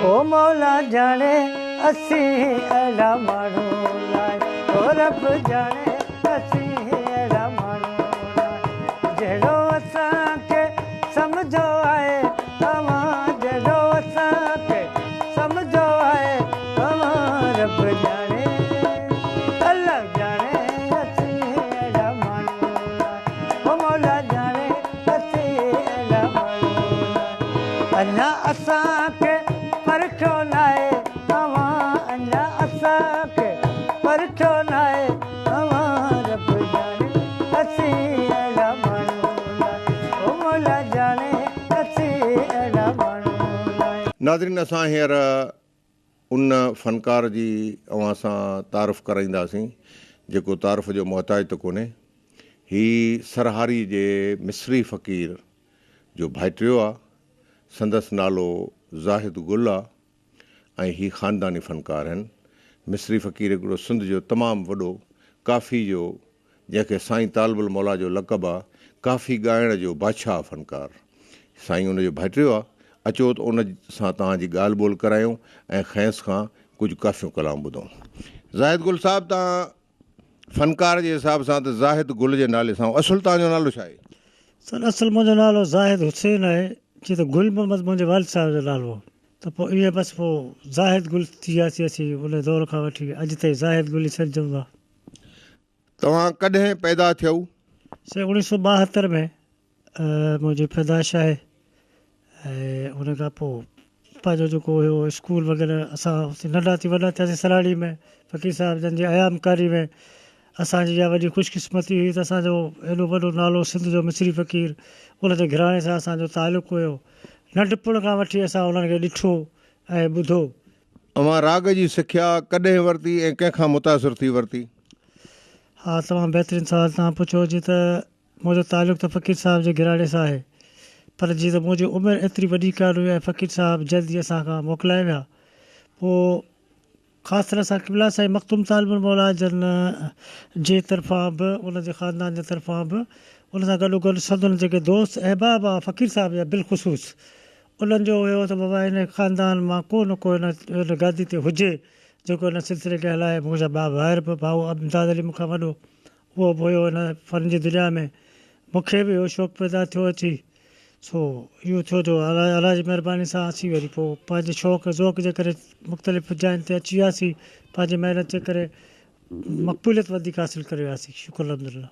او مولا ڄاڻي اسين اهڙا ماڻهو ناهيون، او رب ڄاڻي اسين اهڙا ماڻهو ناهيون، جهڙو اسان کي سمجهو آهي اوهان، جهڙو اسان کي سمجهو آهي اوهان، رب ڄاڻي الله ڄاڻي اسين اهڙا ماڻهو ناهيون، او مولا ڄاڻي اسين اهڙا ماڻهو ناهيون. اڃا اسان کي پرکيو ناهي اوهان، اڃا اسان کي پرکيو ناهي اوهان، رب ڄاڻي اسين اهڙا ماڻهو ناهيون، او مولا ڄاڻي اسين اهڙا ماڻهو ناهيون. ناظرين اسان هينئر ان فنڪار جي اوهان سان تعارف ڪرائينداسين جيڪو تعارف جو محتاج ته ڪونهي. هي سرهاري جي مصري فقير جو ڀائٽيو آ. سندس نالو زاهد گل آ ۽ هي خانداني فنڪار آهن. مصري فقير هڪڙو سنڌ جو تمام وڏو ڪافي جو جنهن کي سائين طالب الموليٰ جو لقب آ، ڪافي ڳائڻ جو بادشاهه فنڪار. سائين ان جو ڀائٽيو آ. اچو ته ان سان توهان جي ڳالهه ٻولهه ڪرايون ۽ کانئس کان ڪجهه ڪافيون ڪلام ٻڌون. زاهد گل صاحب توهان فنڪار جي حساب سان ته زاهد گل جي نالي سان اصل توهان جو نالو ڇا آهي؟ سر اصل منهنجو نالو زاهد حسين آهي، جيئن ته گل محمد منهنجي والد صاحب جو نالو هو ته پوء ائين بس پوء زاهد گل ٿي وياسين اسين ان دور کان وٺي اڄ تائين زاهد گل ئي سڏجون ٿا. توهان ڪڏهن پيدا ٿيو؟ سر 1972 ۾ منهنجي پيدائش آهي ۽ ان کان پوء پنهنجو جيڪو هيو اسڪول وغيره اسان اتي ننڍا ٿي وڏا ٿياسين سراڙي ۾ فقير صاحب جن جي ايام ڪاري ۾ اسان جي اها وڏي خوش قسمتي هئي ته اسان جو ايڏو وڏو نالو سنڌ جو مصري فقير ان جي گهراڻي سان اسان جو تعلق هيو. ننڍپڻ کان وٺي اسان انهن کي ڏٺو ۽ ٻڌو. اوهان راڳ جي سکيا ڪڏهن ورتي ۽ ڪنهن کان متاثر ٿي ورتي؟ ها تمام بهترين سوال توهان پڇيو. جيئن ته منهنجو تعلق ته فقير صاحب جي گهراڻي سان آهي پر جيئن ته منهنجي عمر ايتري وڏي ڪانه هئي ۽ فقير صاحب جلد ئي اسان کان موڪلائي ويا پوء خاص طرح سان قبلا سائين مخدوم طالب الموليٰ جن جي طرفان به ان جي خاندان جي طرفان به ان سان گڏو گڏ سندن جيڪي دوست احباب هئا فقير صاحب جا بالخصوص انهن جو هيو ته بابا هن خاندان مان ڪو نه ڪو هن گادي تي هجي جيڪو هن سلسلي کي هلائي. منهنجا ٻيا ڀائر به ڀائو امداد علي مون کان وڏو اهو به هيو هن فن جي دنيا ۾. مون کي به اهو شوق پيدا ٿيو اچي سو اهو ٿيو جو الله جي مهرباني سان اسين وري پوء پنهنجي شوق ۽ ذوق جي ڪري مختلف جاين تي اچي وياسين پنهنجي محنت جي ڪري مقبوليت وڌيڪ حاصل ڪري وياسين شڪر الحمدلله.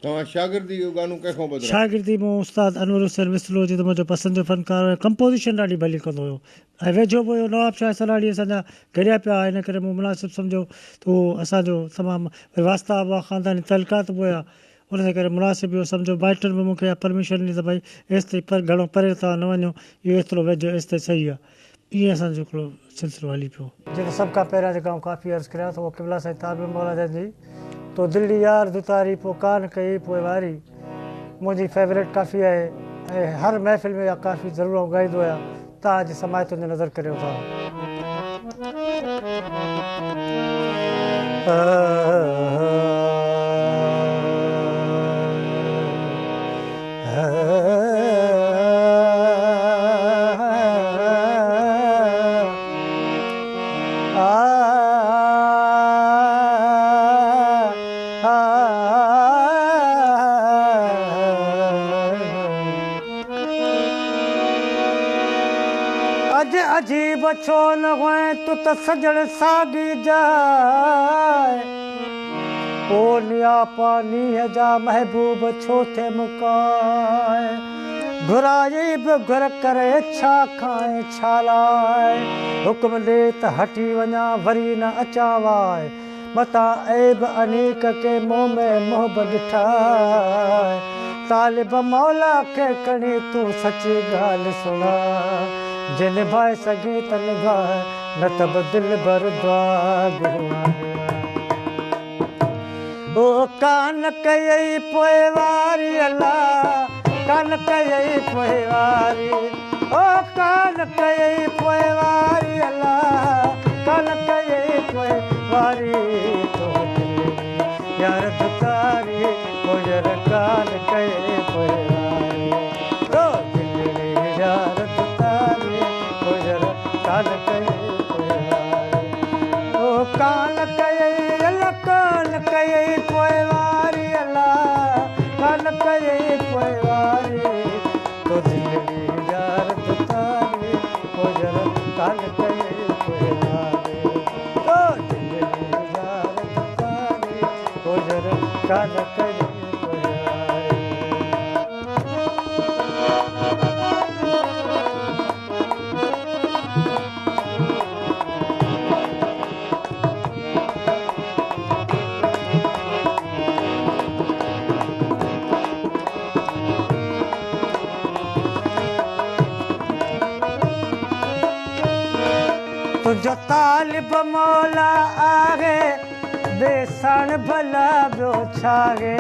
توهان شاگردي جو گانو ڪنهن کان ٻڌرايو؟ شاگردي مون استاد انور حسين وسلو جي ته منهنجو پسند جو فنڪار هو ۽ ڪمپوزيشن ڏاڍي ڀلي ڪندو هيو ۽ ويجهو به هيو نواب شاهه سلاڙي اسان جا گڏيا پيا هئا ان ڪري مون مناسب سمجهيو ته اهو اسان جو تمام وري واسطا به هئا خانداني تعلقات به هيا ان جي ڪري مناسب اهو سمجهيو مائٽن به مون کي اها پرميشن ڏني ته ڀائي ايستائين پر گهڻو پري توهان نه وڃو اهو ايترو ويجهو ايستائين صحيح آهي ائين اسان جو هڪڙو سلسلو هلي پيو. جيڪو سڀ کان پهريان جيڪا آئون ڪافي عرض ڪريان ٿو اهو قبلا سائين طالب الموليٰ جن جي تو دلڙي يار ڌتاري پوء ڪانه ڪئي پوء واري منهنجي فيوريٽ ڪافي آهي ۽ هر محفل ۾ اها ڪافي ضرور آئون ڳائيندو آهيان توهان جي سماعتن جو نظر ڪريون ٿا. اڄ عجيب ڇو نه هئين تون ته سڄڻ ساڳي جاء او نياپا نينهن جا محبوب ڇو ٿي مڪاء گهرائي به گهر ڪري ڇا کائين ڇا لاء حڪم ڏي ته هٽي وڃان وري نه اچان واء متان عيب انيڪ ڪي مون ۾ محب ڏٺاء طالب مولا کي کڻي تون سچي ڳالهه سڻاء جي نڀائي سگهين ته نڀاء نه ته به دلبر دعا گهر آهيان. او ڪانه ڪيئي پوئواري الا ڪانه ڪيئي پوئواري او ڪانه ڪيئي پوئواري الا ڪانه ڪيئي پوئواري تو دلڙي يار ڌتاري پوئر ڪانه ڪيئي پوئواري تو دلڙي يار ڌتاري پوئر ڪانه ڪيئي. ڪانه ڪيئي الا ڪانه ڪيئي پوئواري الا ڪانه ڪيئي پوئواري تو دلڙي يار ڌتاري او يار ڪانه ڪيئي پوئواري تو دلڙي يار ڌتاري او يار ڪانه ڪيئي پوئواري. تنهنجو طالب مولا آهي بيسڻ ڀلا ٻيو ڇا آهي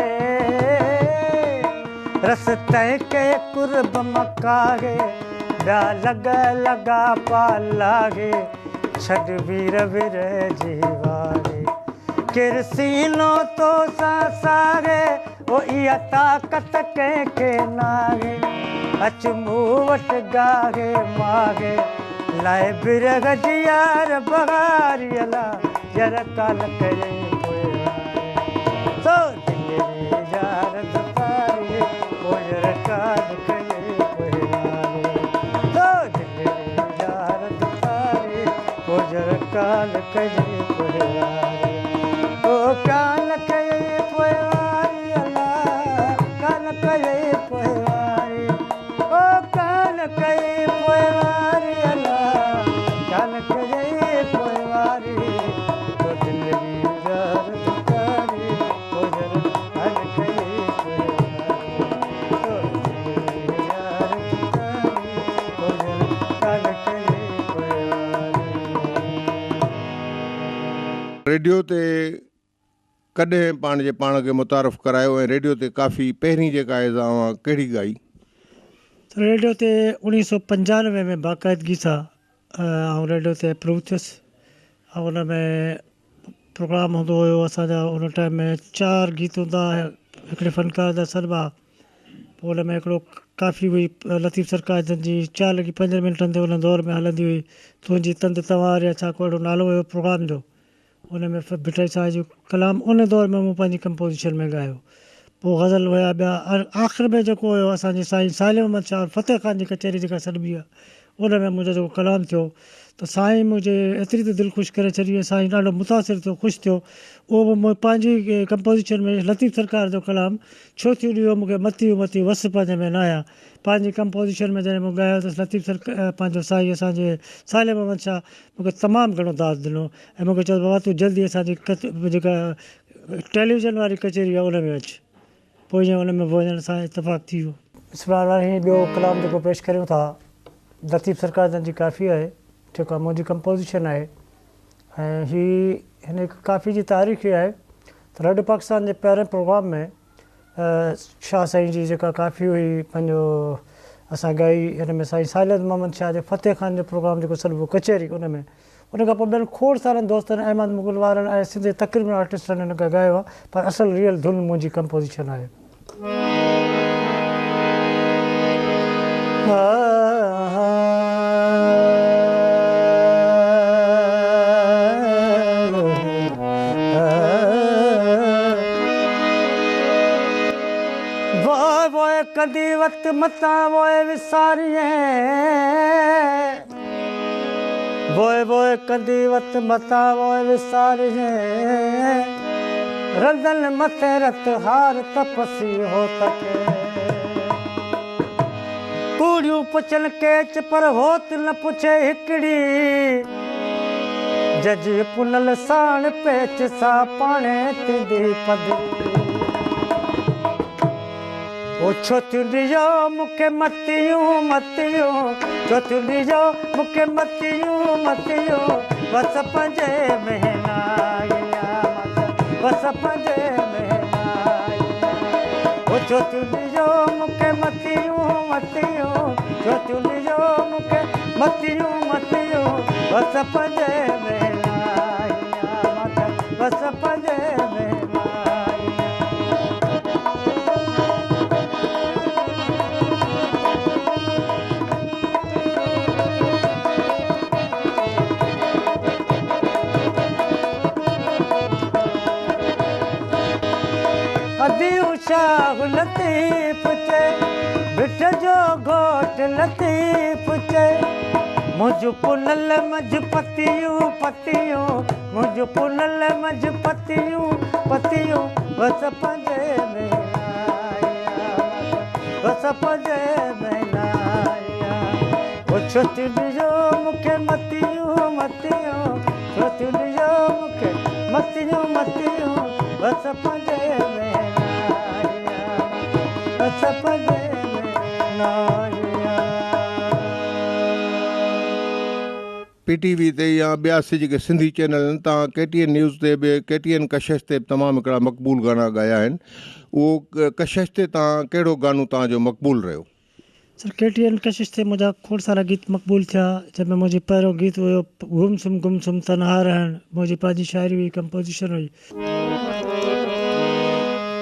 رس تنهن کي قرب مڪاهي ٻيا لڳ لڳا پالاهي ڇڏ وير وره جي واري ڪير سينو تو سان ساهي او اها طاقت ڪنهن کي ناهي اچ مون وٽ گاهي ماهي لاءِ برهه جي يار بهاري الا يار ڪانه ڪيئي پوئواري تو دلڙي يار ڌتاري او يار ڪانه ڪيئي پوئواري تو دلڙي يار ڌتاري او يار ڪانه ڪيئي پوئواري او ڪانه ڪيئي پوئواري الا ڪانه ڪيئي پوئواري او ڪانه ڪيئي پوئواري الا ڪانه ڪيئي پوئواري تو دلڙي يار ڌتاري او يار ڪانه ڪيئي پوئواري تو دلڙي يار ڌتاري او يار ڪانه ڪيئي پوئواري. ريڊيو تي ڪڏهن پنهنجي پاڻ کي متعارف ڪرايو ۽ ريڊيو تي ڪافي پهرين جيڪا آهي سا اوهان ڪهڙي ڳائي؟ ته ريڊيو تي 1995 ۾ باقاعدگي سان آئون ريڊيو تي اپروو ٿيس ۽ ان ۾ پروگرام هوندو هيو اسانجا ان ٽائيم ۾ 4 گيت هوندا هئا هڪڙي فنڪار جا سڏبا. پوءِ ان ۾ هڪڙو ڪافي هئي لطيف سرڪار جن جي 4 لڳي 5 منٽن تي ان دور ۾ هلندي هئي تنهنجي تند تنوار يا ڇا ڪو اهڙو نالو هيو پروگرام جو. ان ۾ ڀٽائي صاحب جو ڪلام ان دور ۾ مون پنهنجي ڪمپوزيشن ۾ ڳايو. پوءِ غزل هئا ٻيا. آخر ۾ جيڪو هيو اسان جي سائين صالح محمد شاهه فتح خان جي ڪچهري جيڪا سڏبي آهي ان ۾ منهنجو جيڪو ڪلام ٿيو ته سائين منهنجي ايتري ته دل خوش ڪري ڇڏي سائين ڏاڍو متاثر ٿيو خوش ٿيو. اهو به مون پنهنجي ڪمپوزيشن ۾ لطيف سرڪار جو ڪلام ڇو ٿيون ڏيو مون کي متيون متيون وس پنهنجي ۾ نه آهيان پنهنجي ڪمپوزيشن ۾ جڏهن مون ڳايو ته لطيف سرڪار پنهنجو سائين اسان جي صالح محمد شاهه مون کي تمام گهڻو داد ڏنو ۽ مون کي چيو بابا تون جلدي اسان جي جيڪا ٽيليويزن واري ڪچهري آهي ان ۾ اچ. پوءِ ائين ان ۾ وڃڻ سان اتفاق ٿي ويو. بسم الله الرحمن ٻيو ڪلام جيڪو پيش ڪريون ٿا لطيف سرڪار جن جي ڪافي آهي جيڪا منهنجي ڪمپوزيشن آهي ۽ هي هن هڪ ڪافي جي تاريخ ئي آهي ته ريڊيو پاڪستان جي پهرين پروگرام ۾ شاهه سائين جي جيڪا ڪافي هئي پنهنجو اسان ڳائي هن ۾ سائين صالح محمد شاهه جي فتح خان جو پروگرام جيڪو سڏبو ڪچهري ان ۾ ان کان پوءِ ٻين کوڙ سارن دوستن احمد مغل وارن ۽ سنڌ جي تقريبن آرٽسٽن هن کي ڳايو آهي پر اصل ريئل ڌن منهنجي ڪمپوزيشن آهي. ووءِ ووءِ ڪندي وقت متان ووءِ وساريئين ووءِ ووءِ ڪندي وقت متان ووءِ وساريئين رندن مٿي رت هار تپسي هو تکي ڪوڙيون پڇن ڪيچ پر هوت نه پڇي هڪڙي جج پنل ساڻ پيچ سان پاڻي ٿيندي پڌري. او ڇو ٿيون ڏيو مون کي متيون متيون ڇو ٿيون ڏيو مون کي متيون متيون وس پنهنجي ۾ نه وس پنهنجي ۾ نه او ڇو ٿيون ڏيو مون کي متيون متيون ڇو ٿيون ڏيو مون کي متيون متيون وس پنهنجي ۾ نه وس پنهنجي ۾ نه. اديون شاهه لطيف چئي، ڀٽ جو گهوٽ لطيف چئي. منهنجون پنل منجهه پتيون پتيون، منهنجون پنل منجهه پتيون پتيون، وس پنهنجي ۾ آيا، وس پنهنجي ۾ آيا. او ڇو ٿيون ڏيو مون کي متيون متيون، ڇو ٿيون ڏيو مون کي متيون متيون، وس پنهنجي ۾ آيا، وس پنهنجي ۾ آيا. پي ٽي وي تي يا ٻيا سي جيڪي سنڌي چينل آهن تان ڪي ٽي اين نيوز تي به ڪي ٽي اين ڪشش تي به تمام هڪڙا مقبول گانا ڳايا آهن اهو ڪشش تي تان ڪهڙو گانو تان جو مقبول رهيو؟ سر ڪي ٽي اين ڪشش تي منهنجا کوڙ سارا گيت مقبول ٿيا جنهن ۾ منهنجي پهريون گيت هيو گم سم گم سم تنها رهڻ منهنجي پنهنجي شاعري هئي ڪمپوزيشن هئي.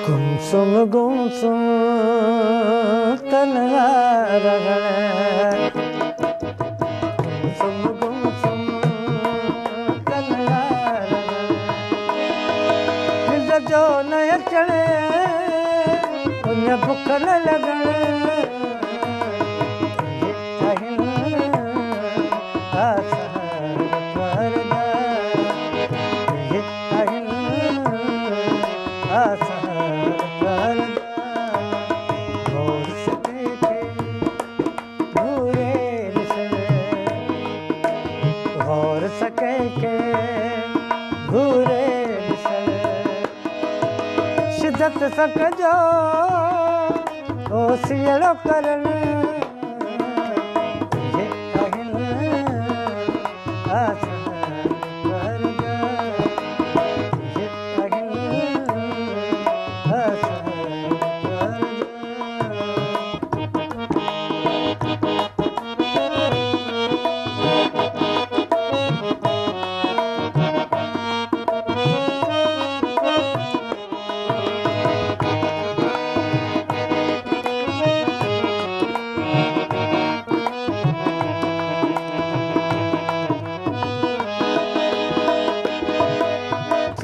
گم سم گم سم تنها رهڻ، گم سم گم سم تنها رهڻ، ننڊ جو نه اچڻ اڃ بک نه لڳڻ، شدت سڪ جو اوسيئڙو ڪرڻ،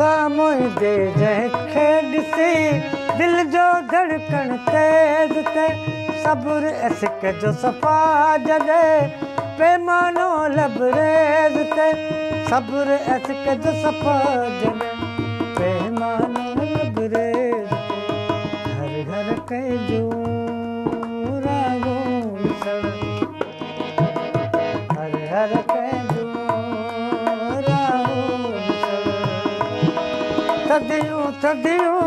سامهون جنهن کي ڏسي دل جو ڌڙڪڻ تيز ٿئي، صبر سڪ جو صفا جڏهن پيمانو لبريز ٿئي، صبر سڪ جو صفا جڏهن پيمانو لبريز ٿئي، هر گهر ڪنهن جو راڳون ڏسڻ، هر هر ڪنهن جو راڳون ڏسڻ، ٿڌيون ٿڌيون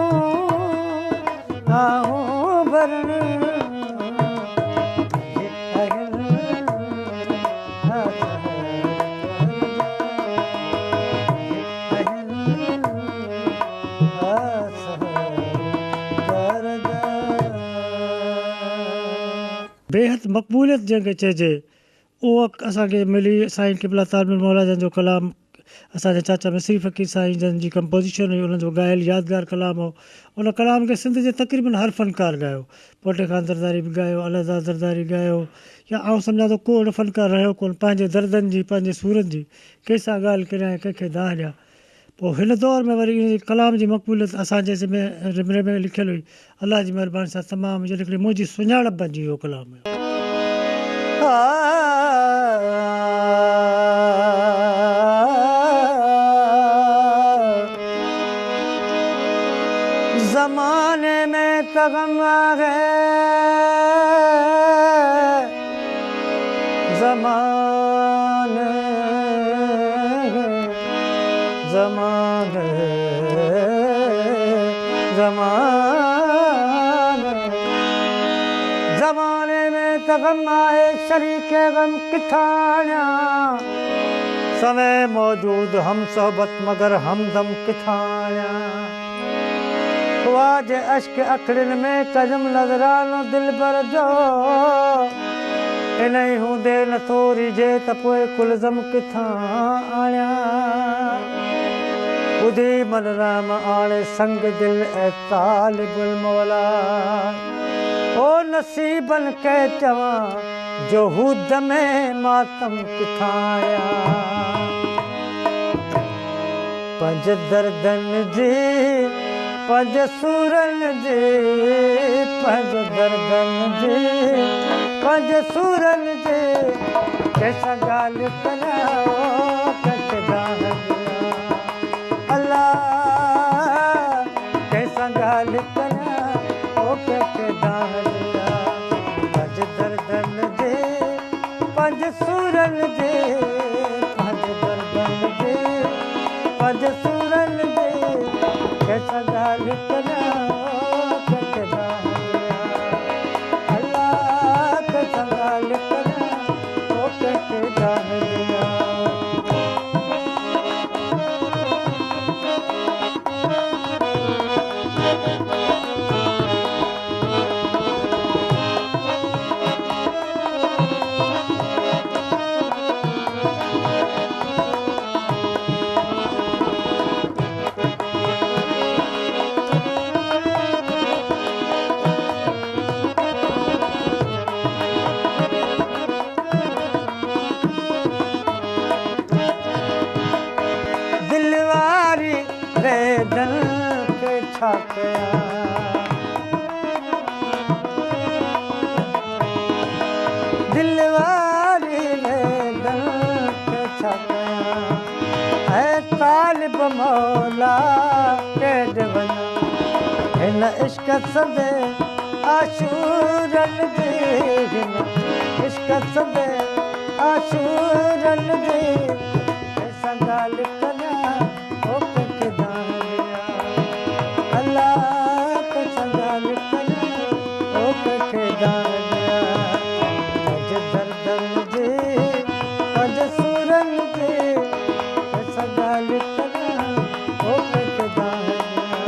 آهون ڀرڻ. بيحد مقبوليت جنهن کي چئجي اهو اسان کي ملي سائين قبلا طالب الموليٰ جن جو ڪلام اسان جي چاچا مصري فقير سائين جن جي ڪمپوزيشن هئي انهن جو ڳايل يادگار ڪلام هو ان ڪلام کي سنڌ جي تقريبن هر فنڪار ڳايو پوٽي خان زرداري به ڳايو الهداد زرداري ڳايو يا آئون سمجهان ٿو ڪو اهڙو فنڪار رهيو ڪونه پنهنجي دردن جي پنهنجي سورن جي ڪنهن سان ڳالهه ڪريان ۽ ڪنهن کي دانهن ڏيان پوء هن دور ۾ وري ان ڪلام جي مقبوليت اسان جي ذمي رمري ۾ لکيل هئي الله جي مهرباني سان تمام يعني هڪڙي منهنجي سڃاڻپ بنجي ويو ڪلام هيو. زماني ۾ ته غم آهي، زماني زماني زماني زماني ۾ ته غم آهي، شريڪ غم ڪٿان آڻيان، سوين موجود هم صحبت مگر همدم ڪٿان آڻيان، هئا جي اشڪ اکڙين ۾ ڪيم نذرانو دلبر جو، انهي هوندي نٿو ريجهي ته پوء قلزم ڪٿان آڻيان، ٻڌي من رحم آڻي سنگ دل اي طالب الموليٰ، او نصيبن کي چوان جو هود ۾ ماتم ڪٿان آڻيان، پنهنجي دردن جي پنهنجي سورن جي پنهنجي دردن جي پنهنجي سورن جي ڪنهن سان ڳالهه ڪريان ڪنهن کي دانهن ڏيان الله ڪنهن سان ڳالهه ڪريان او ڪنهن کي دانهن ڏيان پنهنجي دردن جي پنهنجي سورن جي پنهنجي دردن جي پنهنجي سورن جي ڪنهن سان ڳالهه ڪريان ڪنهن کي دانهن ڏيان الله ڪنهن سان ڳالهه ڪريان او ڪنهن کي دانهن ڏيان. دل واري ريدن کي ڇا ڪيان دل واري ريدن کي ڇا ڪيان اي طالب مولا ڪيڏي وڃان هن عشق سندي عاشورن جي هن عشق سندي عاشورن جي ڪنهن سان ڳالهه ڪريان او ڪنهن کي دانهن ڏيان الله ڪنهن سان ڳالهه ڪريان او ڪنهن کي دانهن ڏيان پنهنجي دردن جي پنهنجي سورن جي ڪنهن سان ڳالهه ڪريان او ڪنهن کي دانهن ڏيان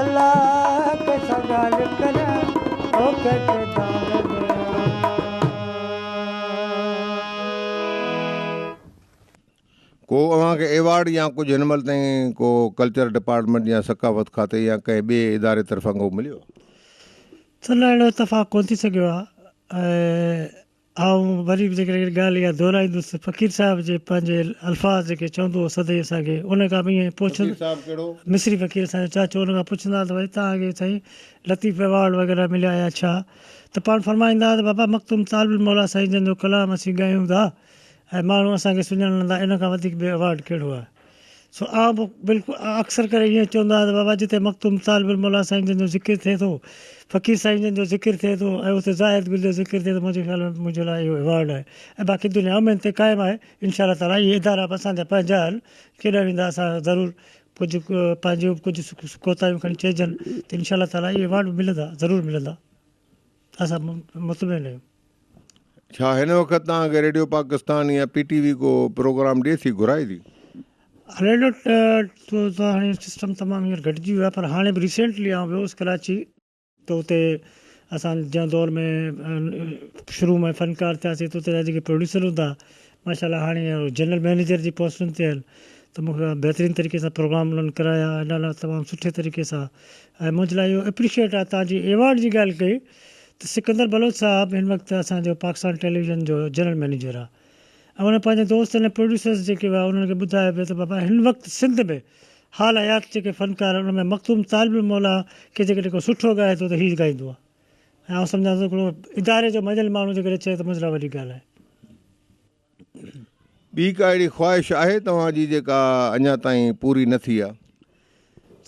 الله ڪنهن سان ڳالهه ڪريان او ڪنهن کي دانهن ڏيان. ڪو اوهان کي ايوارڊ يا ڪجهه هن مهل تائين ڪو ڪلچر ڊپارٽمينٽ يا ثقافت کاتي يا ڪنهن ٻئي اداري طرفان ڪو مليو؟ ته نه اهڙو اتفاق ڪونه ٿي سگهيو آهي ۽ آئون وري به جيڪڏهن ڳالهه اها دهرائيندس ته فقير صاحب جي پنهنجي الفاظ جيڪي چوندو هو سدائين اسان کي ان کان به ائين فقير صاحب ڪهڙو؟ مصري فقير اسان جو چاچو ان کان پڇندا ته ڀائي توهان کي سائين لطيف ايوارڊ وغيره مليا يا ڇا ته پاڻ فرمائيندا هئا ته بابا مخدوم طالب الموليٰ سائين جن جو ڪلام اسين ڳايون ٿا ۽ ماڻهو اسان کي سڃاڻن ٿا ان کان وڌيڪ ٻيو ايوارڊ ڪهڙو آهي. سو آئون به بلڪل اڪثر ڪري ائين چوندو آهيان ته بابا جتي مخدوم طالب الموليٰ سائين جن جو ذڪر ٿئي ٿو، فقير سائين جن جو ذڪر ٿئي ٿو ۽ اتي زاهد گل جو ذڪر ٿئي ٿو منهنجي خيال ۾ منهنجي لاء اهو ايوارڊ آهي ۽ باقي دنيا اميد تي قائم آهي انشاء الله تعاليٰ اهي ادارا به اسان جا پنهنجا آهن ڪيڏانهن ويندا اسان ضرور ڪجهه پنهنجون به ڪجهه ڪوتاهيون کڻي چئجن ته انشاء الله تعاليٰ اهي ايوارڊ به ملندا ضرور ملندا اسان مطمئن آهيون. ڇا هن وقت توهان کي ريڊيو پاڪستان يا پي ٽي وي ڪو پروگرام ڏئي ٿي گهرائي ٿي؟ ريڊيو ته هاڻي سسٽم تمام هينئر گهٽجي ويو آهي پر هاڻي به ريسينٽلي آئون ويو هوس ڪراچي ته اتي اسان جنهن دور ۾ شروع ۾ فنڪار ٿياسين ته اتي جا جيڪي پروڊيوسر هوندا ماشاء الله هاڻي جنرل مئنيجر جي پوسٽن تي آهن ته مون کي بهترين طريقي سان پروگرام انهن ڪرايا ۽ ڏاڍا تمام سٺي طريقي سان ۽ منهنجي لاء اهو اپريشيئيٽ آهي توهان جي ايوارڊ جي ڳالهه ڪئي ته سڪندر بلوچ صاحب هن وقت اسان جو پاڪستان ٽيليويزن جو جنرل مئنيجر آهي ۽ ان پنهنجي دوستن ۽ پروڊيوسرز جيڪي هئا انهن کي ٻڌايو پيو ته بابا هن وقت سنڌ ۾ حال حيات جيڪي فنڪار آهن ان ۾ مخدوم طالب الموليٰ کي جيڪڏهن ڪو سٺو ڳائي ٿو ته هي ڳائيندو آهي ۽ آئون سمجهان ٿو هڪڙو اداري جو مڃيل ماڻهو جيڪڏهن چئي ته منهنجي لاء وڏي ڳالهه آهي. ٻي ڪا اهڙي خواهش آهي توهان جي جيڪا اڃا تائين پوري نه ٿي آهي؟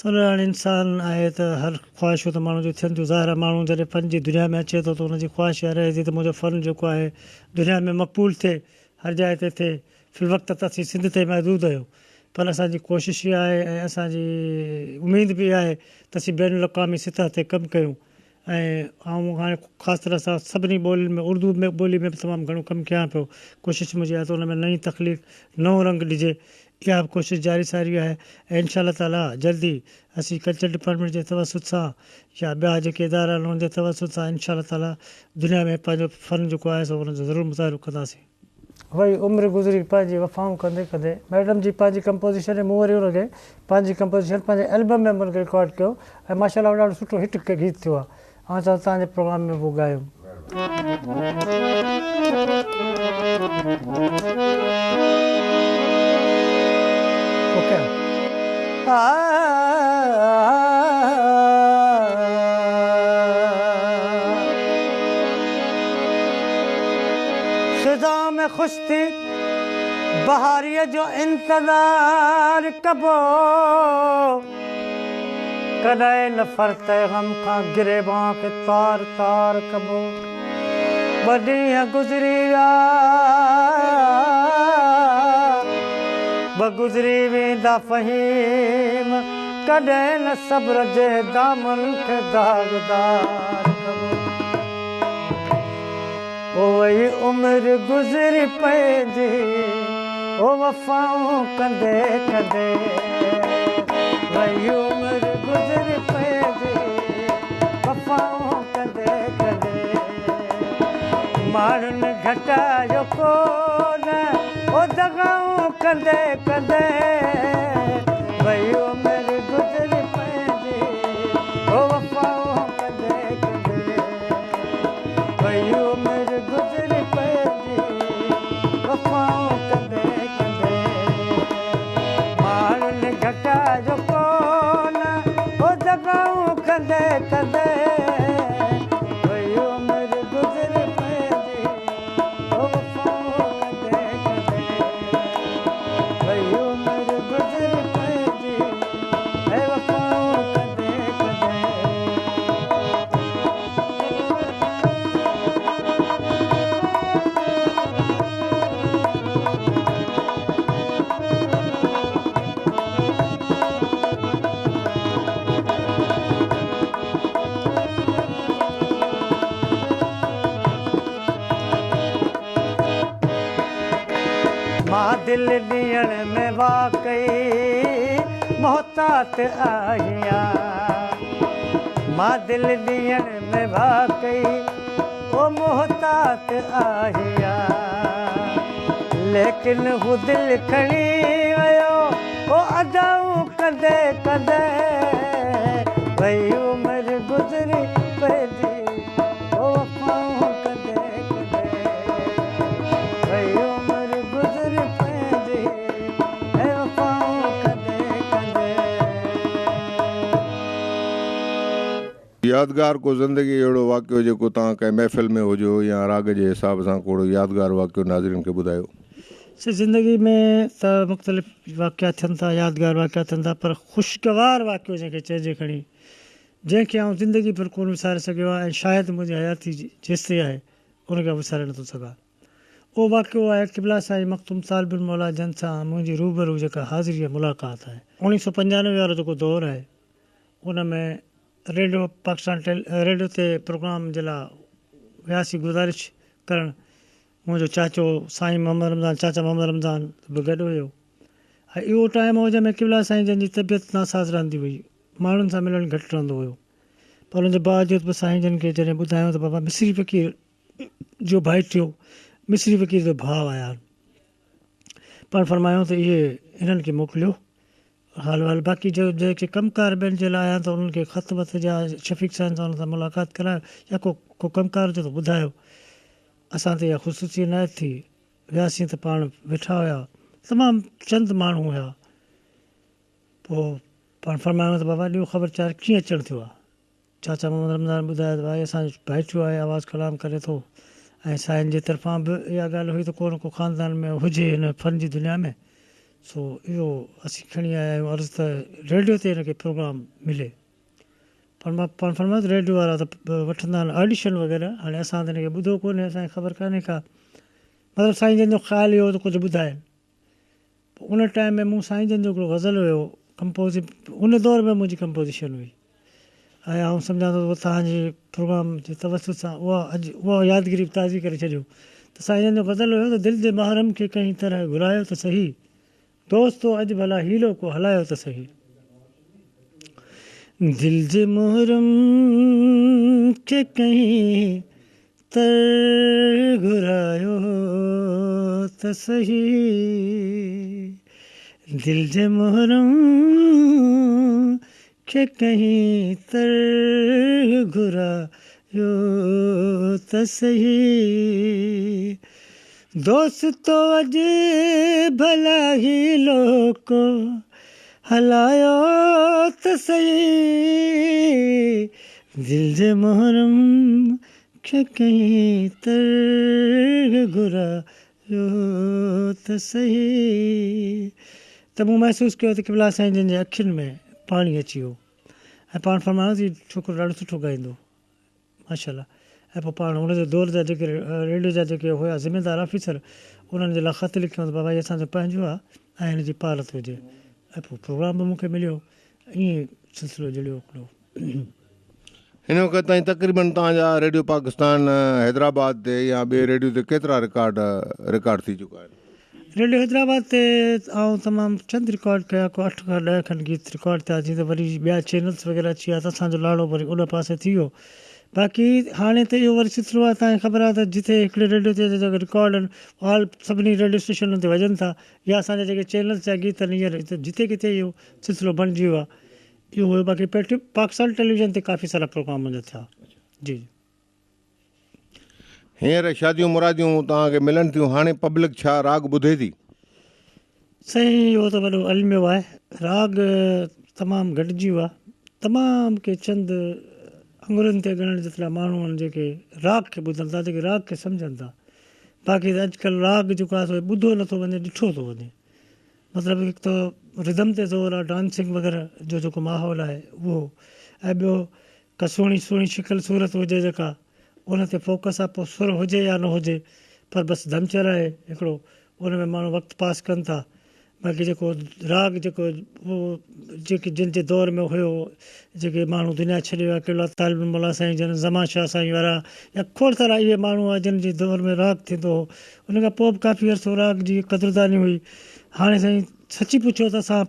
چلو هاڻي انسان آهي ته هر خواهشون ته ماڻهو جون ٿين ٿيون ظاهر آهي ماڻهو جڏهن فن جي دنيا ۾ اچي ٿو ته ان جي خواهش اها رهي ٿي ته منهنجو فن جيڪو آهي دنيا ۾ مقبول ٿئي هر جاء تي ٿئي في الوقت ته اسين سنڌ تائين محدود آهيون پر اسان جي ڪوشش اها آهي ۽ اسان جي اميد به اها آهي ته اسين بين الاقوامي سطح تي ڪم ڪيون ۽ آئون هاڻي خاص طرح سان سڀني ٻولين ۾ اردو ۾ ٻولي ۾ به تمام گهڻو ڪم ڪيان پيو ڪوشش منهنجي آهي ته ان ۾ نئين تخليق نئون رنگ ڏجي اها به ڪوشش جاري ساري آهي ۽ انشاء الله تعاليٰ جلدي اسين ڪلچر ڊپارٽمينٽ جي توسط سان يا ٻيا جيڪي ادارا آهن انهن جي توسط سان انشاء الله تعاليٰ دنيا ۾ پنهنجو فن جيڪو آهي سو ان جو ضرور مظاهرو ڪنداسين. وئي عمر گذري پنهنجي وفائون ڪندي ڪندي ميڊم جي پنهنجي ڪمپوزيشن ۽ مون وري ان کي پنهنجي ڪمپوزيشن پنهنجي البم ۾ ان کي رڪارڊ ڪيو ۽ ماشاء الله ڏاڍو سٺو هٽ گيت ٿيو آهي آئون چوان ٿو توهان جي پروگرام ۾ به اهو ڳايم. اوڪي. خوش ٿي بهاريء جو انتظار ڪبو. ڪڏهن نفرت ۽ غم کان گريبان کي تار تار ڪبو. ٻه ڏينهن گذري ويا، ٻه گذري ويندا فهيم، ڪڏهن نه صبر جي دامن کي داغدار ڪبو. او وئي عمر گذري پنهنجي او وفائون ڪندي ڪندي وئي عمر گذري پنهنجي وفائون ڪندي ڪندي ماڻهن گهٽايو ڪونه او دغائون ڪندي ڪندي وئي عمر گذري پنهنجي او وفائون ڪندي ڪندي وئي عمر گذري پنهنجي وفائون ڪندي ڪندي ماڻهن گهٽايو ڪونه او دغائون ڪندي ڪندي وئي عمر گذري پنهنجي او وفائون ڪندي ڪندي وئي عمر گذري پنهنجي اي وفائون ڪندي ڪندي. مان دل ڏيڻ ۾ واقعي محتاط آهيان، مان دل ڏيڻ ۾ واقعي او محتاط آهيان، ليڪن هو دل کڻي ويو او ادائون ڪندي ڪندي وئي عمر گذري پنهنجي او وفائون ڪندي ڪندي وئي عمر گذري پنهنجي اي وفائون ڪندي ڪندي. يادگار ڪو زندگي جو اهڙو واقعو جيڪو توهان ڪنهن محفل ۾ هجو يا راڳ جي حساب سان ڪو اهڙو يادگار واقعو ناظرين کي ٻڌايو. سي زندگي ۾ ته مختلف واقعا ٿين ٿا، يادگار واقعا ٿين ٿا، پر خوشگوار واقعو جنهن کي چئجي کڻي، جنهن کي آئون زندگي ڀر ڪونه وساري سگهيو آهيان ۽ شايد منهنجي حياتي جيستائين آهي ان کي آئون وساري نٿو سگهان. اهو واقعو آهي قبلا سائين مخدوم طالب الموليٰ جن سان منهنجي روبرو جيڪا حاضري ۽ ملاقات آهي. اوڻيهه سؤ پنجانوي وارو جيڪو دور آهي ان ۾ ريڊيو پاڪستان ريڊيو تي پروگرام جي لاء وياسين گذارش ڪرڻ. منهنجو چاچو سائين محمد رمضان چاچا محمد رمضان به گڏ هيو ۽ اهو ٽائيم هو جنهن ۾ قبلا سائين جن جي طبيعت ناساز رهندي هئي، ماڻهن سان ملڻ گهٽ رهندو هيو، پر ان جي باوجود به سائين جن کي جڏهن ٻڌايائون ته بابا مصري فقير جو ڀائٽيو مصري فقير جو ڀاء آيا آهن، پاڻ فرمايائون ته اهي هنن کي موڪليو حال احوال باقي جو جيڪي ڪم ڪار ٻين جي لاء آيا ته انهن کي خط وط يا شفيق سائين سان انهن سان ملاقات ڪرايو يا ڪو ڪو ڪم ڪار هجي ته ٻڌايو. اسان تي اها خصوصي عنايت ٿي. وياسين ته پاڻ ويٺا هيا. تمام چند ماڻهو هيا. پوء پاڻ فرمايائون ته بابا ڏيو خبر چار ڪيئن اچڻ ٿيو آ؟ چاچا محمد رمضان ٻڌايو ته ڀائي اسان جو ڀائٽيو آهي آواز ڪلام ڪري ٿو ۽ سائين جي طرفان به اها ڳالهه هئي ته ڪو نه ڪو خاندان ۾ هجي هن فن جي دنيا ۾ سو اهو اسين کڻي آيا آهيون عرض ته ريڊيو تي هن کي پروگرام ملي پر مان پاڻ فرمايو ته ريڊيو وارا ته وٺندا آهن آڊيشن وغيره هاڻي اسان ته هن کي ٻڌو ڪونهي اسان کي خبر ڪانهي ڪا مطلب سائين جن جو خيال اهو هو ته ڪجهه ٻڌائين پوء ان ٽائيم ۾ مون سائين جن جو هڪڙو غزل هيو ڪمپوز ان دور ۾ منهنجي ڪمپوزيشن هئي ۽ آئون سمجهان ٿو ته توهان جي پروگرام جي توسط سان اها اڄ اها يادگيري به تازي ڪري ڇڏيو ته سائين جن جو غزل هيو ته دل جي محرم کي ڪنهن طرح گهرايو ته سهي دوستو اڄ ڀلا حيلو ڪو هلايو ته سهي دل جي محرم کي ڪنهن طرح گهرايو ته سهي دل جي محرم کي ڪنهن طرح گهرايو ته سهي دوستو اڄ ڀلا حيلو ڪو هلايو ته سهي دل جي محرم کي ڪنهن طرح گهرايو ته سهي ته مون محسوس ڪيو ته قبلا سائين جن جي اکين ۾ پاڻي اچي ويو ۽ پاڻ فرمايو ته هي ڇوڪرو ڏاڍو سٺو ڳائيندو ماشاء الله ۽ پوء پاڻ ان جي دور جا جيڪي ريڊيو جا جيڪي هيا ذميدار آفيسر انهن جي لاء خط لکيو ته بابا هي اسان جو پنهنجو آهي ۽ هن جي پارت هجي ۽ پوء پروگرام به مون کي مليو ائين سلسلو جڙيو هڪڙو. هن وقت تائين تقريبن توهان جا ريڊيو پاڪستان حيدرآباد تي يا ٻئي ريڊيو تي ڪيترا رڪارڊ رڪارڊ ٿي چڪا آهن؟ ريڊيو حيدرآباد تي آئون تمام چند رڪارڊ ڪيا ڪو اٺ کان ڏهه کن گيت رڪارڊ ٿيا جيئن ته وري ٻيا چينلز وغيره اچي ويا ته اسان جو لاڙو وري ان پاسي ٿي ويو باقي هاڻي ته اهو وري سلسلو آهي توهان کي خبر آهي ته جتي هڪڙي ريڊيو تي جيڪي رڪارڊ آهن آل سڀني ريڊيو اسٽيشنن تي وڄن ٿا يا اسان جا جيڪي چينلز جا گيت آهن هينئر جتي ڪٿي اهو سلسلو بڻجي ويو آهي اهو هيو باقي پاڪستان ٽيليويزن تي ڪافي سارا پروگرام منهنجا ٿيا جي جي. هينئر شاديون مراديون توهان کي ملن ٿيون هاڻي پبلڪ ڇا راڳ ٻڌي ٿي؟ سائين اهو ته وڏو الميو آهي راڳ تمام گهٽجي ويو آهي تمام ڪي چند اڱرين تي ڳڻڻ جيترا ماڻهو آهن جيڪي راڳ کي ٻڌن ٿا جيڪي راڳ کي سمجهن ٿا باقي ته اڄڪلهه راڳ جيڪو آهي سو ٻڌو نٿو وڃي ڏٺو ٿو وڃي مطلب هڪ ته ردم تي زور آهي ڊانسنگ وغيره جو جيڪو ماحول آهي اهو ۽ ٻيو ڪا سهڻي سهڻي شڪل صورت هجي جيڪا ان تي فوڪس آهي پوء سر هجي يا نه هجي پر بس ڌمچر آهي هڪڙو ان ۾ ماڻهو وقت پاس ڪن ٿا باقي جيڪو راڳ جيڪو اهو جيڪي جن جي دور ۾ هيو جيڪي ماڻهو دنيا ڇڏي ويا قبلا طالب الموليٰ سائين جن زمان شاهه سائين وارا يا کوڙ سارا اهي ماڻهو هئا جن جي دور ۾ راڳ ٿيندو هو ان کان پوء به ڪافي عرصو راڳ جي قدرداني هئي. هاڻي سائين سچي پڇو ته اسان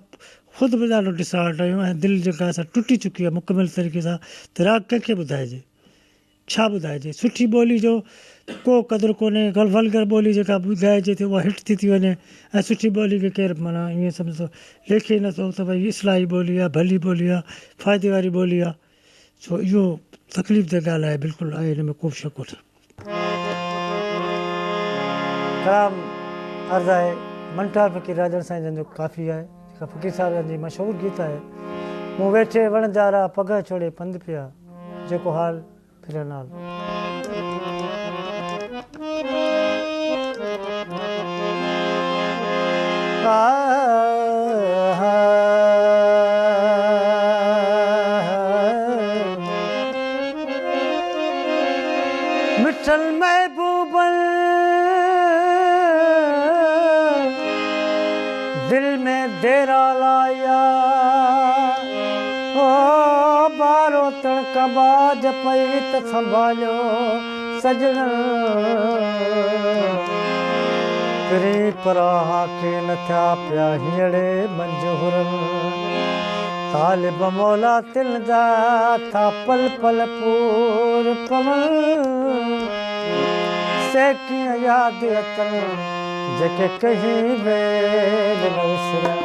خود به ڏاڍو ڊسهارٽ آهيون ۽ دل جيڪا آهي سا ٽٽي چڪي آهي مڪمل طريقي سان ته راڳ ڪنهن کي ٻڌائجي؟ ڇا ٻڌائجي؟ سٺي ٻولي جو ڪو قدر ڪونهي، ولگر ٻولي جيڪا ڳائجي ٿي اها هٽ ٿي ٿي وڃي ۽ سٺي ٻولي کي ڪير معنيٰ ائين سمجهي ٿو ليکي ئي نٿو ته ڀئي اصلاحي ٻولي آهي، ڀلي ٻولي آهي، فائدي واري ٻولي آهي. سو اهو تڪليف ده ڳالهه آهي بلڪل آهي ان ۾ ڪوبه شڪ ڪونهي. ڪلام عرض آهي منٺار فقير راڄڙ سائين جن جو ڪافي آهي جيڪا فقير صاحب جن جي مشهور گيت آهي مون ويٺي وڻجارا پڳهه ڇوڙي پنڌ پيا جيڪو حال ڦريل حال. مٺل محبوبن دل ۾ ديرا لايا او ٻاروتڻ ڪٻاجهه پئي ته سنڀاليو سڄڻن پرين پراها ڪين ٿيا پيا هينئڙي منجهه هرن طالب مولا تن جا ٿا پل پل پور پون سي ڪيئن ياد اچن جيڪي ڪنهن ويل نه وسرن.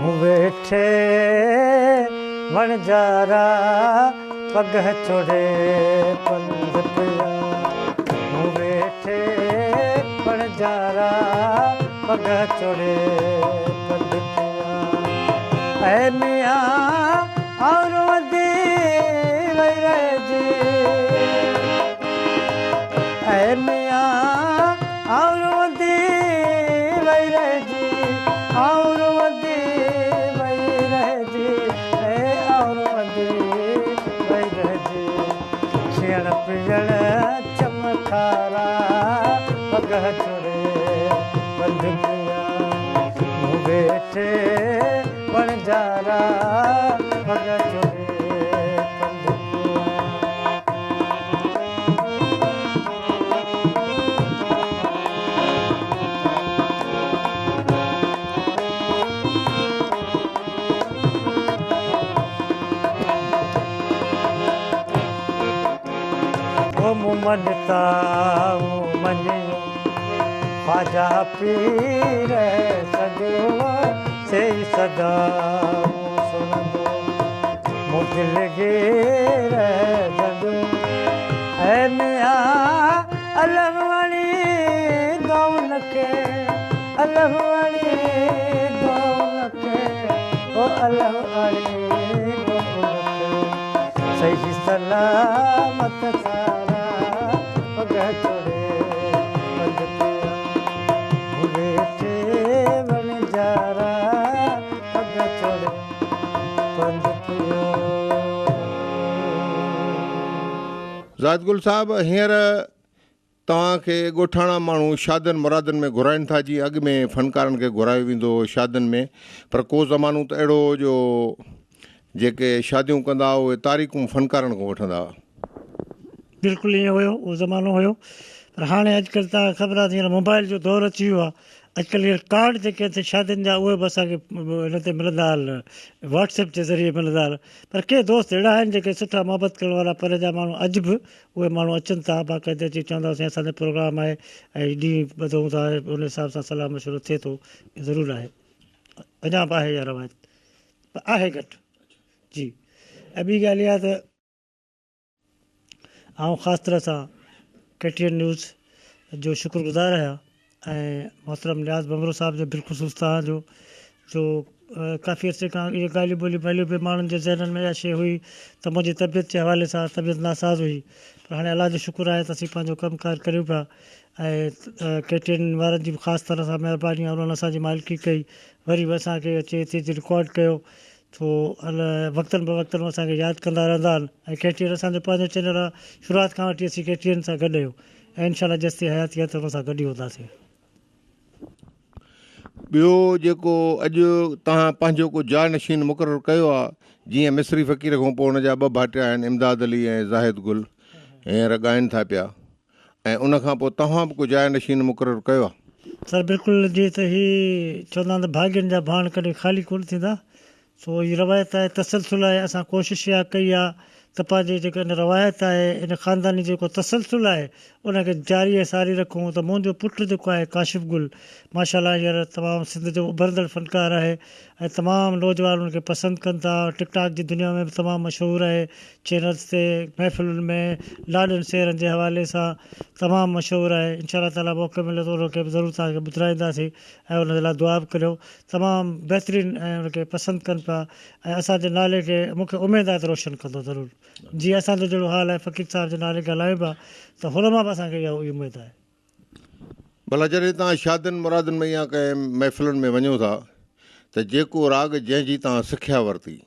مون ويٺي وڻجارا پڳهه ڇوڙي پنڌ پيا. مون ويٺي وڻجارا پڳهه ڇوڙي پنڌ پيا. اي ميان آئون روئندي وئي رهجي. اي ميان آئون روئندي وئي رهجي. آئون روئندي وئي رهجي. اي آئون روئندي وئي رهجي. کيئڻ پيئڻ چمڪارا پڳهه ڇوڙي پنڌ پيا. مون ويٺي وڻجارا پڳهه ڇوڙي پنڌ پيا. او مون مڃتا مون مڃيو خواجا پير سڏيو سي ئي سدا مون سڻندو مون دلگير سڏيو اي ميان الهه وڻي دون کي الهه وڻي دون کي او الهه وڻي دون کي صحيح سلامت سارا پڳهه ڇوڙي. زاهد گل صاحب هينئر توهان کي ڳوٺاڻا ماڻهو شادين مرادين ۾ گهرائين ٿا جيئن اڳ ۾ فنڪارن کي گهرايو ويندو هو شادين ۾ پر ڪو زمانو ته اهڙو هو جو جيڪي شاديون ڪندا هئا اهي تاريخون فنڪارن کان وٺندا هئا. بلڪل ائين هيو اهو زمانو هيو پر هاڻي اڄڪلهه توهان کي خبر آهي ته هينئر موبائل جو دور اچي ويو آهي اڄڪلهه هينئر ڪارڊ جيڪي آهن سي شادين جا اهي به اسان کي هن تي ملندا آهن واٽس ايپ جي ذريعي ملندا آهن پر ڪي دوست اهڙا آهن جيڪي سٺا محبت ڪرڻ وارا پري جا ماڻهو اڄ به اهي ماڻهو اچن ٿا باقاعده اچي چوندا سائين اسان جو پروگرام آهي ۽ ڏينهن ٻڌون ٿا ان حساب سان صلاح مشورو ٿئي ٿو ضرور آهي اڃا به آهي اها روايت پر آهي گهٽ جي ۽ ٻي ڳالهه اها ته آئون خاص طرح سان ڪي ٽي اين نيوز جو شڪر گذار آهيان ۽ محترم نياز ڀنڀرو صاحب جو بالخصوص توهان جو جو ڪافي عرصي کان اهي ڳالهيون ٻولهيون پهليون پئي ماڻهن جي ذهنن ۾ اها شيء هئي ته منهنجي طبيعت جي حوالي سان طبيعت ناساز هئي پر هاڻي الله جو شڪر آهي ته اسين پنهنجو ڪم ڪار ڪريون پيا ۽ ڪي ٽي اين وارن جي به خاص طرح سان مهرباني آهي انهن اسان جي مالڪي ڪئي وري به اسان کي اچي هتي اچي رڪارڊ ڪيو سو وقتن به وقتن اسان کي ياد ڪندا رهندا آهن ۽ ڪي ٽي اين اسان جو پنهنجو چينل آهي شروعات کان وٺي اسين ڪي ٽي اين سان گڏ آهيون ۽ انشاء الله جيستائين حياتي آهي ته ان سان گڏ ئي هونداسين. ٻيو جيڪو اڄ توهان پنهنجو ڪو جاء نشين مقرر ڪيو آهي جيئن مصري فقير کان پوء ان جا ٻه ڀائٽيا آهن امداد علي ۽ زاهد گل هينئر ڳائن ٿا پيا ۽ ان کان پوء توهان به ڪو جاء نشين مقرر ڪيو آهي؟ سر بلڪل جيئن ته هي چوندا آهن ته ڀاڳين جا ڀاڻ ڪڏهن خالي ڪونه ٿيندا سو هي روايت آهي تسلسل آهي اسان ڪوشش اها ڪئي آهي ته پنهنجي جيڪا ان روايت آهي ان خانداني جيڪو تسلسل آهي ان کي جاري ۽ ساري رکون ته منهنجو پٽ جيڪو آهي ڪاشف گل ماشاء الله هينئر تمام سنڌ جو اڀرندڙ فنڪار آهي ۽ تمام نوجوان ان کي پسند ڪن ٿا ٽڪ ٽاڪ جي دنيا ۾ به تمام مشهور آهي چينلز تي محفلن ۾ لاڏن سيرن جي حوالي سان تمام مشهور آهي انشاء الله تعالي موقعو مليو ته ان کي به ضرور توهان کي ٻڌرائينداسين ۽ ان جي لاء دعا به ڪريو تمام بهترين ۽ ان کي پسند ڪن پيا ۽ اسان جي نالي کي مون کي اميد آهي ته روشن ڪندو ضرور جيئن اسان جو جهڙو حال آهي فقير صاحب جي نالي کي هلايون پيا ته هن مان به اسان کي اها اميد آهي. ڀلا جڏهن توهان شادين مرادين ۾ يا ڪنهن محفلن ۾ وڃو ٿا ته جيڪو راڳ جنهن جي توهان سکيا ورتي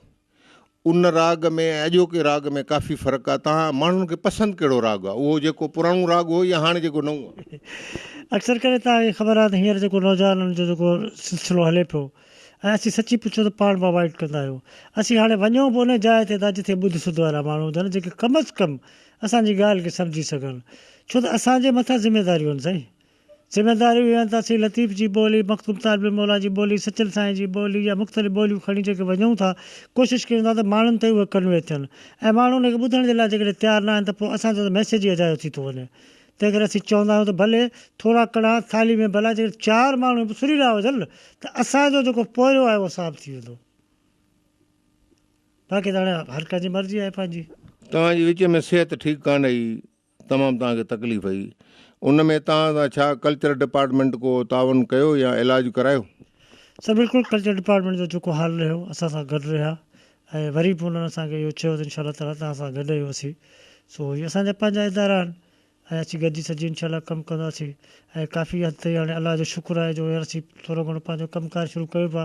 ان راڳ ۾ ۽ اڄوڪي راڳ ۾ ڪافي فرق آهي. توهان ماڻهن کي پسند ڪهڙو راڳ آهي؟ اهو جيڪو پراڻو راڳ هو يا هاڻي جيڪو نئون آهي؟ اڪثر ڪري توهان کي خبر آهي ته هينئر جيڪو نوجوانن جو جيڪو سلسلو هلي پيو ۽ اسين سچي پڇو ته پاڻ به اوائڊ ڪندا آهيون. اسين هاڻي وڃون به ان جاء تي ٿا جتي ٻڌ سڌ وارا ماڻهو هجن جيڪي ڪم از ڪم اسان جي ڳالهه کي سمجهي سگهن. ڇو ته اسان جي مٿان ذميداريون آهن سائين. ذميداريون اهي آهن ته اسين لطيف جي ٻولي، مخدوم طالب الموليٰ جي ٻولي، سچل سائين جي ٻولي يا مختلف ٻوليون کڻي جيڪي وڃون ٿا، ڪوشش ڪيون ٿا ته ماڻهن تائين اهي ڪنوي ٿين ۽ ماڻهو ان کي ٻڌڻ جي لاء جيڪڏهن تيار نه آهن ته پوء اسان جو ته ميسيج ئي اجايو ٿي ٿو وڃي. تنهنڪري اسين چوندا آهيون ته ڀلي ٿورا ڪڻا ٿالهي ۾ ڀلا جيڪڏهن چار ماڻهو به سريلا هجن ته اسان جو جيڪو پورهيو آهي اهو صاف ٿي ويندو. باقي ته هاڻي هر ڪنهن جي مرضي آهي پنهنجي. توهان جي وچ ۾ صحت ٺيڪ ڪانه هئي تمام توهان کي تڪليف هئي ان ۾ توهان سان ڇا ڪلچر ڊپارٽمينٽ ڪو تعاون ڪيو يا علاج ڪرايو؟ سر بلڪل ڪلچر ڊپارٽمينٽ جو جيڪو حال رهيو اسان سان گڏ رهيا ۽ وري به انهن اسان کي اهو چيو ته انشاء الله تعالي توهان سان گڏ آهيون اسين سو هي اسان جا پنهنجا ادارا آهن ۽ اسين گڏجي سڏجي انشاء الله ڪم ڪنداسين ۽ ڪافي حد تائين هاڻي الله جو شڪر آهي جو هينئر اسين ٿورو گهڻو پنهنجو ڪم ڪار شروع ڪيون پيا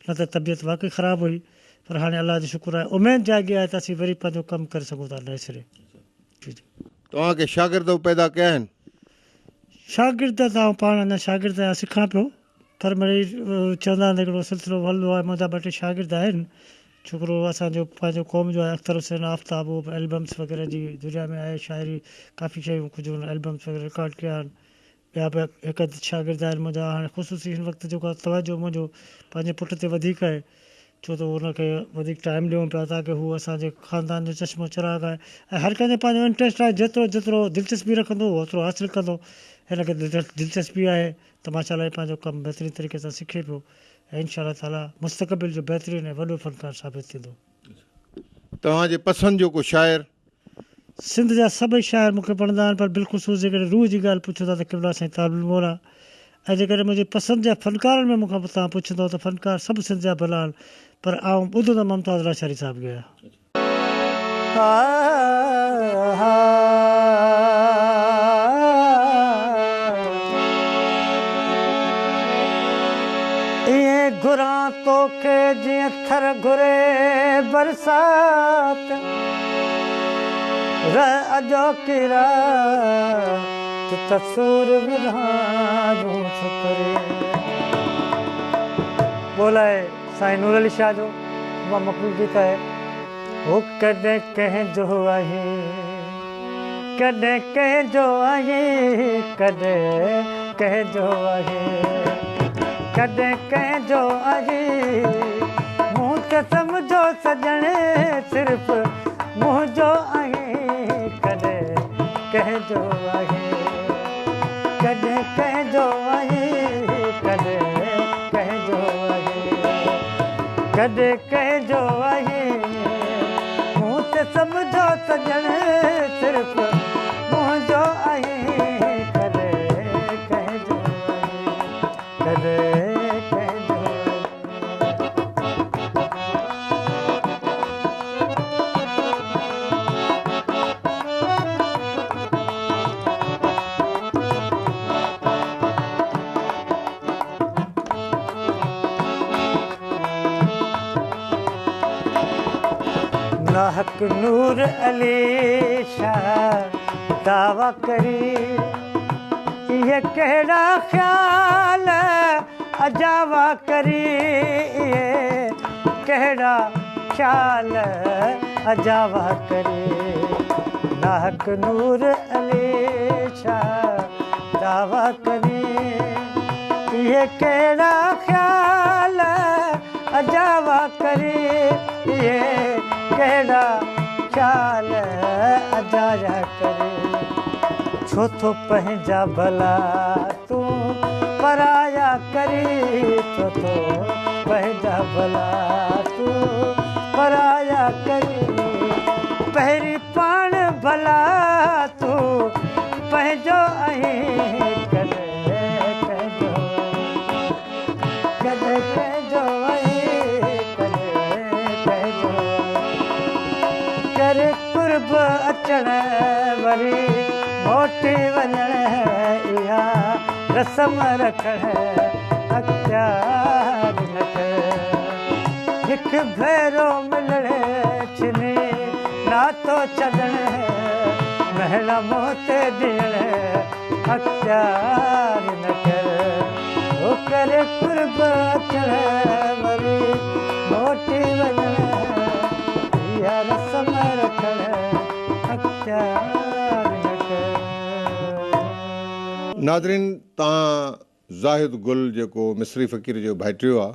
نه ته طبيعت واقعي خراب هئي پر هاڻي الله جو شڪر آهي اميد جاڳي آهي ته اسين وري پنهنجو ڪم ڪري سگهون ٿا نئين سري. توهان ڪي شاگرد به پيدا ڪيا آهن؟ شاگرد ته آئون پاڻ اڃا شاگرد آهيان سکان پيو پر مڙئي چوندا آهن ته هڪڙو سلسلو هلندو آهي منهنجا ٻه ٽي شاگرد آهن ڇوڪرو اسان جو پنهنجو قوم جو آهي اختر حسين آفتاب اهو به البمس وغيره جي دنيا ۾ آهي شاعري ڪافي شيون ڪجهه هن البمس وغيره رڪارڊ ڪيا آهن ٻيا به هڪ اڌ شاگرد آهن منهنجا هاڻي خصوصي هن وقت جيڪو آهي توجه منهنجو پنهنجي پٽ تي وڌيڪ آهي ڇو ته ان کي وڌيڪ ٽائيم ڏيون پيا تاڪه هو اسان جي خاندان جو چشم و چراغ آهي ۽ هر ڪنهن جو پنهنجو انٽريسٽ آهي جيترو جيترو دلچسپي رکندو اهو اوترو حاصل ڪندو هن کي دلچسپي آهي ته ماشاء الله هي پنهنجو ڪم بهترين طريقي سان سکي پيو ۽ انشاء الله تعالي مستقبل جو بهترين ۽ وڏو فنڪار ثابت ٿيندو. توهان جي پسند جو ڪو شاعر؟ سنڌ جا سڀئي شاعر مون کي وڻندا آهن پر بالخصوص جيڪڏهن روح جي ڳالهه پڇو ٿا ته قبلا سائين طالب الموليٰ ۽ جيڪڏهن منهنجي پسند جا فنڪارن ۾ مون کان توهان پڇندؤ ته فنڪار سڀ سنڌ جا ڀلا آهن پر آئون ٻڌندو ممتاز لاشاري صاحب کي آهيان. ائين گهران توکي جيئن ٿر گهري برسات. رهه اڄوڪي رات ته سور ورهايون سپرين. ٻول آهي سائين نور علي شاهه جو تمام مقبول گيت آهي. هو ڪڏهن ڪنهن جو آهين ڪڏهن ڪنهن جو آهين ڪڏهن ڪنهن جو آهين ڪڏهن ڪنهن جو آهين مون ته سمجهو سڄڻ صرف منهنجو آهين ڪڏهن ڪنهن جو آهين ڪڏهن ڪنهن جو آهين ڪڏهن ڪنهن جو آهين ڪڏهن ڪنهن جو آهين مون ته سمجهو سڄڻ صرف منهنجو آهين ڪڏهن ڪنهن جو آهين ڪڏهن ڪنهن جو آهين. ناحق نور علي شاهه دعويٰ ڪري اهي ڪهڙا خيال اجاوا ڪري اهي ڪهڙا خيال اجاوا ڪري ناحق نور علي شاهه دعويٰ ڪري اهي ڪهڙا خيال اجاوا ڪري اهي ڪهڙا خيال اجايا ڪري ڇو ٿو پنهنجا ڀلا تون پرايا ڪري ڇو ٿو پنهنجا ڀلا تون پرايا ڪري پهرين پاڻ ڀلا تون پنهنجو آهين ڪڏهن ڪنهنجو ڪڏهن ڪنهنجو آهين ڪڏهن ڪنهنجو ڪر قرب اچڻ وري موٽي وڃڻ اها رسم رکڻ اختيار نه ڪر هڪ ڀيرو ملڻ ڇني ناتو ڇڏڻ مهڻا منهن تي ڏيڻ اختيار نه ڪر هو ڪر قرب اچڻ وري موٽي وڃڻ اها رسم رکڻ اختيار نه ڪر. ناظرين تان زاهد گل جيڪو مصري فقير جو ڀائٽيو آ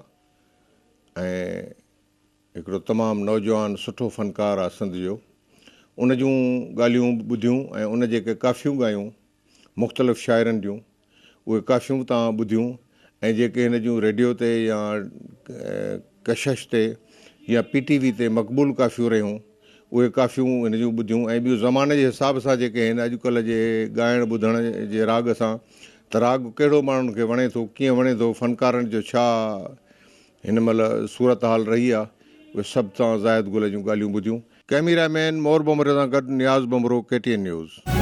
۽ هڪڙو تمام نوجوان سٺو فنڪار آ سنڌ جو ان جون ڳالهيون به ٻڌيون ۽ ان جيڪي ڪافيون ڳايون مختلف شاعرن جون اهي ڪافيون به توهان ٻڌيون ۽ جيڪي هن جون ريڊيو تي يا ڪشش تي يا پي ٽي وي تي مقبول ڪافيون رهيون اهي ڪافيون هن جون ٻڌيون ۽ ٻيون زماني جي حساب سان جيڪي هن اڄڪلهه جي ڳائڻ ٻڌڻ جي راڳ سان ته راڳ ڪهڙو ماڻهن کي وڻي ٿو ڪيئن وڻي ٿو فنڪارن جو ڇا هن مهل صورتحال رهي آ اهي سڀ توهان زاهد گل جون ڳالهيون ٻڌيون. ڪئميرا مين مور ڀنڀري سان گڏ Niaz Bhanbhro K T N news.